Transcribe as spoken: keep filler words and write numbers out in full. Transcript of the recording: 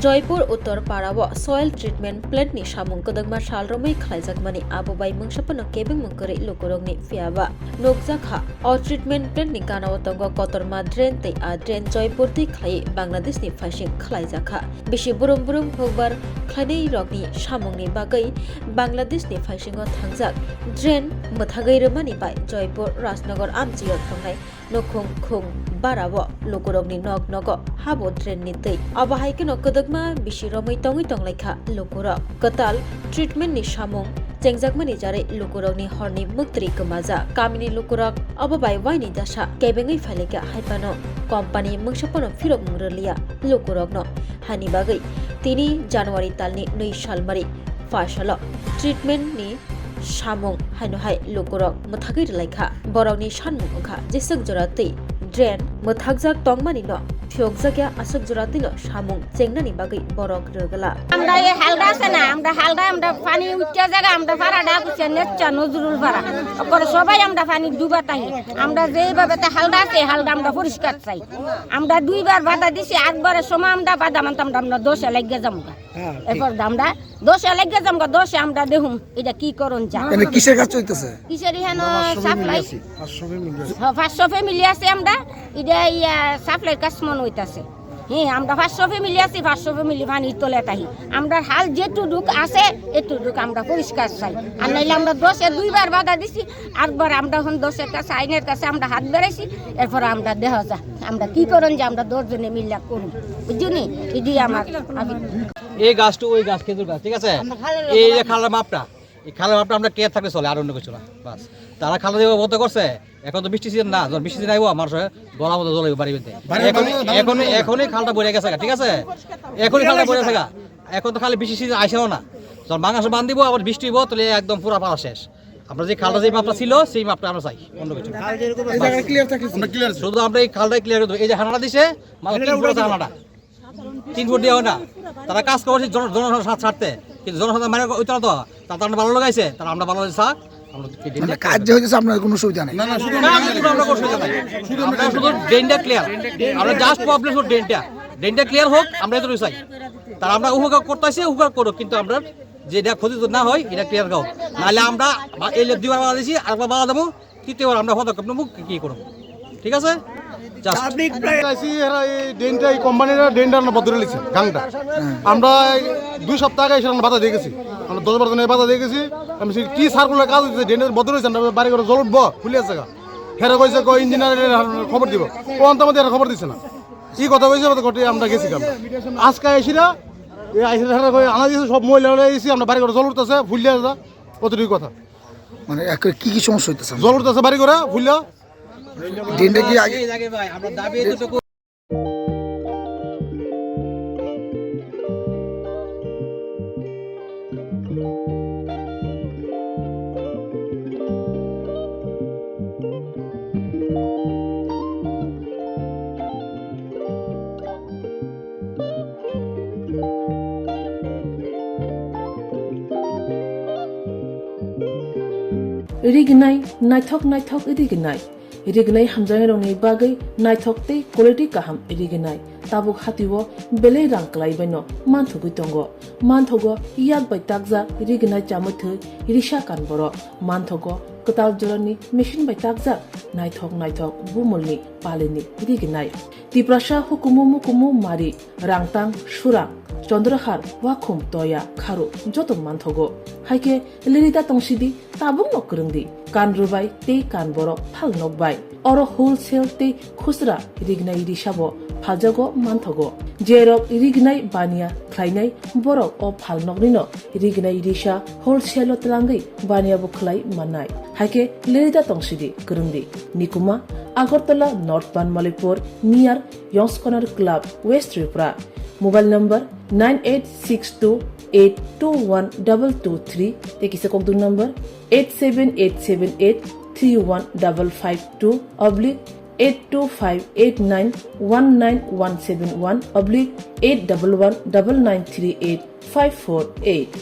Joypur Uttor Parao soil treatment plant ni samung kwdwkma sal romwi khlaijakmani, abo bai mungsa phano kebengmung kwrwi lukurokni phiyaba nukjakha. O treatment plant ni ganao tongo kotorma drain tei a drain Joypur twi khlaiwi Bangladesh ni phaising khlaijakha. Bisi brum brum hukbar khlainai rokni samungni bagwi Bangladesh ni phaisingo thangjak drain mwthagwi rwmani bai Joypur Rajnagar amchio tongnai nukhung khung barao lukurokni nok nogo habo drain ni twi. Abo hai kheno kwdwkma bisi romwi tongwi tonglaikha lukurok. Kwtal treatment ni samung chengjakmani jarwi lukurokni horni muktri kwmajak. Kamini lukurok abo bai waini dasa kebengwi phailaikha, hai phano company mungsa phano phirokmung rwliya lukurokno. Hani bagwi tini January talni nwi salmari pha salo treatment ni samung haino hai lukurok mwthagwi rwlaikha. Borokni sanmung wngkha jeswk jora twi drain mwthakjak tongmani no phiyokjakya, aswk jora twino samung chengnani bagwi borok rwgwla. আমরা এই হালদা আছে না, আমরা হালদা, আমরা পানি উঠতে জায়গা, আমরা পাড়াটা আছে নেচ্চা নজরুল পাড়া। ওপরে সবাই আমরা পানি ডুবা থাকি। আমরা যেইভাবে তো হালদা আছে, হালদা আমরা পরিষ্কার চাই। আমরা দুইবার বাধা দিছি, একবারের সময় আমরা বাধা মানতাম না, আমরা দশে লাগিয়ে যাবো গা। হ্যাঁ, ঠিক। এরপর আমরা দশে লাগিয়ে যাবো গা, দশে আমরা দেখুন এটা কি করণ যা। এনে কিসের কাজ চলতেছে? কিসের এখানে সাপ্লাই? পাঁচশো ফ্যামিলি আছে। হ্যাঁ, পাঁচশো ফ্যামিলি আছে আমরা। এটা ইয়া সাপ্লাইর কাজ মনে হইতাছে। হ্যাঁ, আমরা পাঁচশো ফ্যামিলি আছি, পাঁচশো ফ্যামিলি পানির তলে তাহি। আমরা হাল যেটুক আছে, এটুক আমরা পরিষ্কার চাই। আর নাইলে আমরা দশে দুইবার বাধা দিছি, আরবার আমরা এখন দশের কাছে, আইনের কাছে আমরা হাত বেড়াইছি, এরপরে আমরা দেখা যা, আমরা কি করেন যে আমরা দশ জনে মিল্লা করুন, বুঝছো নি? এটাই আমার আবেদন। এই গাছ তো ওই গাছ, খেজুর গাছ, ঠিক আছে? এই যে খালের মাপটা, এই খালের মাপটা আমরা ক্লিয়ার থাকলে চলে, আর অন্য কিছু না। বাস, তারা খাল দিয়ে বন্ধ করছে, এখন তো বৃষ্টি সিজন না, যখন বৃষ্টি সিজন আইবো, আমার সে গলা মতো জল হইবো বাড়ি মধ্যে। বাড়ি এখন, মধ্যে এখন, এখনই খালটা ভরে গেছে, ঠিক আছে? এখনই খালটা ভরে গেছে। এখন তো খালি বৃষ্টি সিজন আইসেও না, যখন বাংলাদেশে বান দিব, আবার বৃষ্টি হইব, তাহলে একদম পুরা পাড়া শেষ। আমরা যে খালটা, যে মাপটা ছিল, সেই মাপটা আমরা চাই, অন্য কিছু না। এই জায়গা ক্লিয়ার থাকলে আমরা ক্লিয়ার আছে। শুধু আমরা এই খালটাই ক্লিয়ার করতে হবে। এই যে হানাটা দিছে, মাত্র তিন ফুট আছে হানাটা। তিন ফুট দিয়ে হয় না। তারা কাজ করছে জন-, জনসাধারণ স্বার্থে, কিন্তু জনসাধারণ মানে ওই তারা তো, তা-, তারা ভালো লাগাইছে, তারা আমরা ভালো লাগছে, স্যার, আমরা কি ড্রেনটা মানে কাজ যে হইতেছে আপনার কোনো অসুবিধা নেই? না, না, শুধু আমরা কাজ শুধু আমরা করছি না। শুধু আমরা আমরা শুধু ড্রেনটা ক্লিয়ার। আমরা জাস্ট প্রবলেম শুধু ড্রেনটা। ড্রেনটা ক্লিয়ার হোক, আমরা এতটুকু চাই। তারা আমরা উপকার করতে আসে, উপকার করুক, কিন্তু আমরা যে এটা ক্ষতি তো না হয়, এটা ক্লিয়ার হোক। নাহলে আমরা বা-, এই দুইবার বাধা দিছি, আরেকবার বাধা দেবো, তৃতীয়বার আমরা পদক্ষেপ নেবো, কি, কি করবো। ঠিক আছে? জাস্ট। আইসি এরা এই ড্রেনটা, এই কোম্পানিরা ড্রেনটা আমরা বদলে নিচ্ছে, গাংটা। আমরা এই দুই সপ্তাহ আগে এসে আমরা বাধা দিয়ে গেছি। আমরা দশ বারো জনের বাধা দিয়ে গেছি। আমি সেই কি সার্কুলার কাজ হচ্ছে, ড্রেনের বদলে হচ্ছে, আমরা বাড়ি ঘরে জল উঠবো, ফুলে আছে গা। হেরা কইছে, কই ইঞ্জিনিয়ার খবর দিব। ও অন্তর মধ্যে এরা খবর দিচ্ছে না। কি কথা কইছে, কথা ঘটে আমরা গেছি আমরা। আজকে আইসিরা, এই আইসিরা হেরা কই আনা দিয়েছে, সব মহিলা হলে আইসি, আমরা বাড়ি ঘরে জল উঠতেছে, ফুলে আছে, কতটুকু কথা। মানে, এক-, কি কি সমস্যা হইতেছে? জল উঠতেছে বাড়ি ঘরে, ফুলে। ড্রেনটা কি আগে Rignai, naithok naithok rignai. Rignai hamjaknairokni bagwi naithok tei quality kaham rignai. Tabuk hatio belai rang kwlaibaino manthogwi tongo. Manthogo yak bai takjak rignai chamwi thwi risa kan borok. Manthogo kwtal jorani machine bai takjak naithok naithok bumulni palini rignai. Tiprasa hukumu mukumu mari, rangtang, surang, chondrahar, wakhum, toya, kharu joto manthogo. Haikhe lirida tongsidi, tabukno kwrwngdi, kan rwbai tei kan borok phal nokbai. Oro wholesale tei khusra rignai risabo phaljago manthogo. Jerok rignai baniya khlainai borok o phalnoknino rignai risa wholesale-o twlangwi baniyabo khlai mannai. Haikhe lirida tongsidi kwrwngdi. Nikuma, Agartala North Banmalipur, near Yongs Corner Club, West Tripura. Mobile number nine eight six two eight two one double two three, tei kisa kokduk number eight seven eight seven eight three one double five two oblique eight two five eight nine one nine one seven one oblique eight double one double nine three eight five four eight.